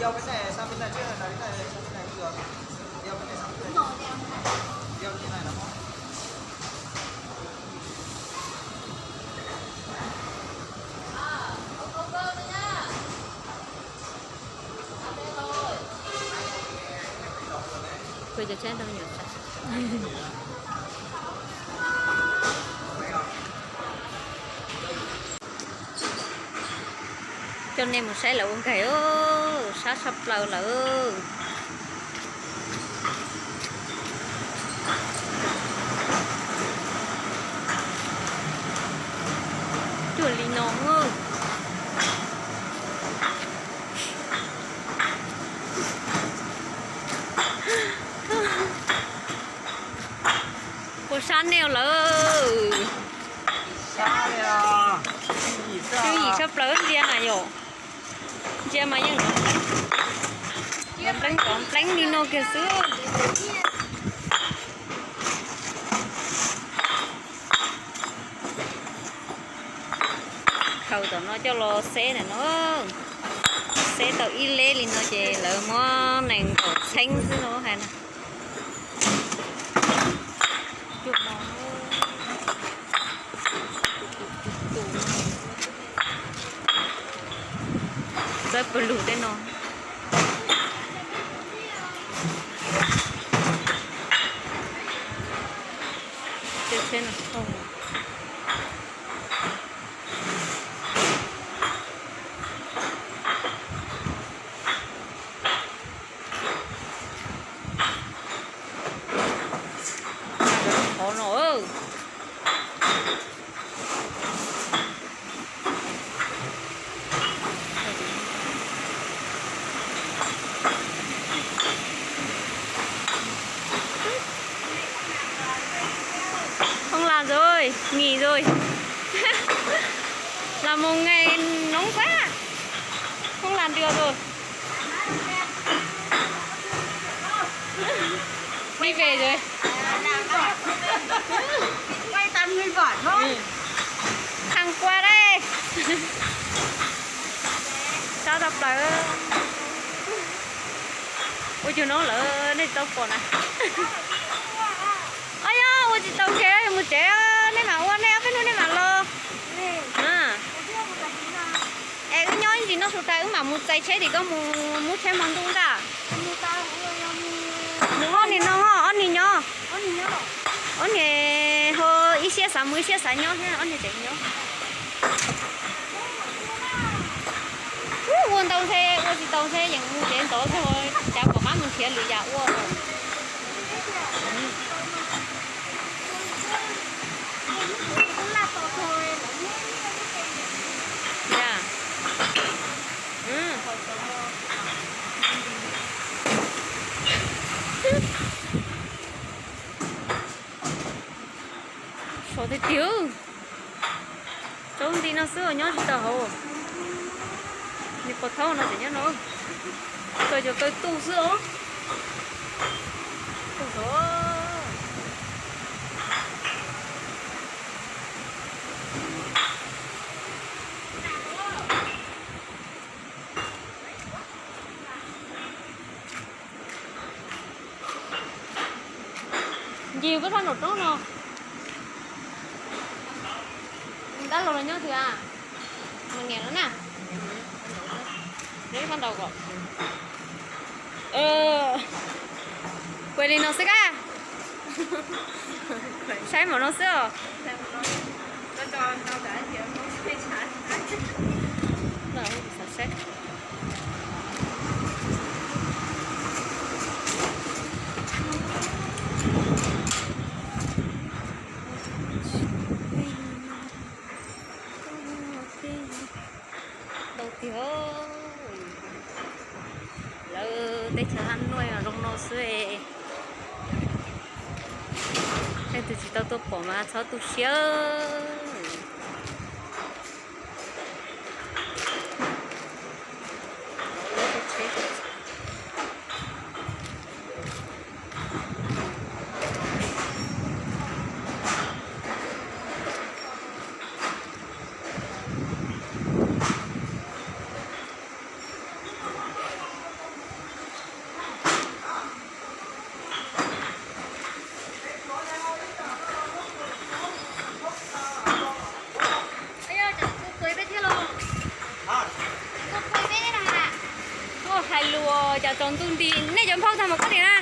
Kuv cov tsheb ntoo nyuam tas. Coj nej mus saib lawv ua nkais, sab tshaj plaws lawm. Cuag li no. Ua sab nej lawm. Tswv yim tshaj plaws ntsia na yom. Ntsia mas yeej npleb npleb li no kiag xwb. Khaws tom no coj los xeb ntawm no. Xeb tau ib leb li no ces lawv muab nees nkaum txheeb xwb no hais na. Txawb pw lug tej no. Qhov no. Không làm rồi, nghỉ rồi. Làm một ngày nóng quá. Không làm được rồi. Đi về rồi. Quay toàn người giỏi thôi. Thằng qua đây. Sab tshaj plaws. Ua cuag no lawm nej tsis tau pom na. Os yog ua tsis tau ces mus tsev, nej mam ua nej ob peb hnub nej mam los. Es wb nyob ib ntsis noj su tas wb mam mus txais tsheb tim koj mus muab tsheb hmo ntuj ntag. Mus ob nim no, ob nim nyob. Ob nim ho ib siab xav mus ib siab xav nyob thiab ob nim tseem nyob. Ua ntau ntshe ua tsis tau ntshe yeej mus tsev ntxov thiab, cas pom qab mus nrhiav lwm yam ua. Sov tiag tiag. Tsaub nti no xwb nyob tsis tau hauv. Nws pos thaub no tseem nyob no. Kaw cov kaw tuj xwb os. Ncig peb sab nraum roob no. Dab laug los nyob twg a? Mus niam lawm na. Neb sab nraud kom. Kuv li no xwb kab. Saib npaum no xwb os. Xav saib. Ntau tiag. Lawv teb chaws Haj Nuaj zoo no xwb. Leej twg tsis tau tuaj pom mas txhob tu siab. Cov tsaus ntuj nti, nej cov nphau tag mus koj li na?